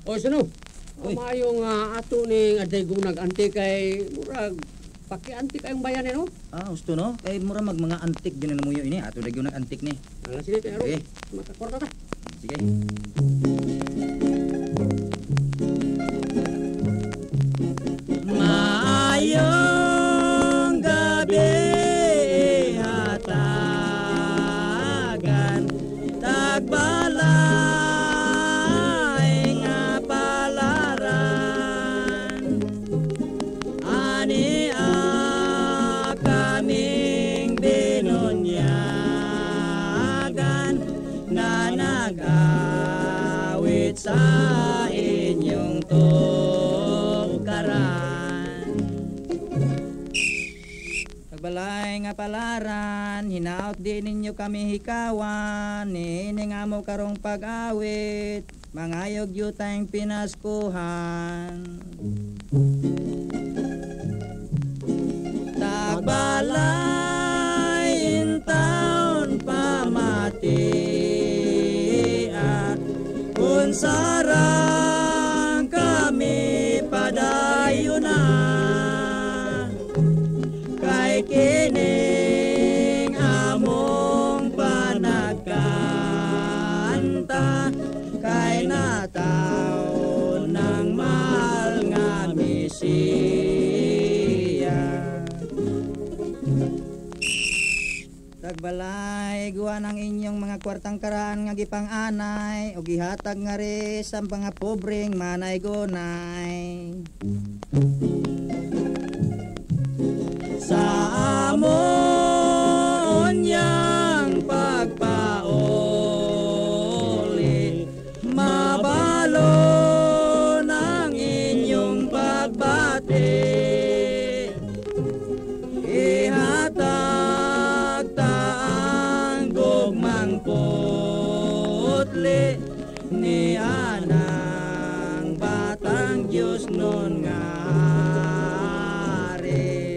O sino? Uy. Maayo nga ato ning aday gunag ante kay murag pakianti kayong bayan eh, no? Ah, gusto no? Kay mura mag mga antik din na namuyo ini. Ato nagyo nag antik ni. Ala sige kay Sige. Makakwarta ta. Sige. Maayong gabi hatagan tagbalay nga palaran ani kaming binunyagan na nag-awit sa inyong tukaran. Pagbalay nga palaran, hinaot di ninyo kami hikawan, niini nga mo karong pag-awit, mangayog yutang pinaskuhan. Tagbalay in town pamatia, unsarang kami padayon na. Kay kining among panagkanta, kay nataw ng mahal nga Mesiya. Tagbalay, guwa ng inyong mga kwartang karaan nga gipang-anay, o gihatag nga rin sa mga pobreng manay-gunay. Sa amon niyang pagpauli, mabalo ng inyong pagbati. Ihatag ta ang gugmang putli ni anang batang Diyos nun nga hari.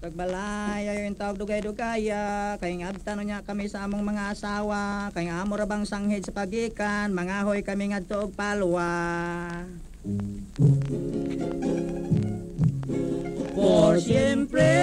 Pagbalay ayo yung tawag dugay-dugaya, kay ngabtan niya kami sa among mga asawa, kay nga amo ra bang sanghid sa pagikan, mangahoy kami ngadto og palwa. Por siempre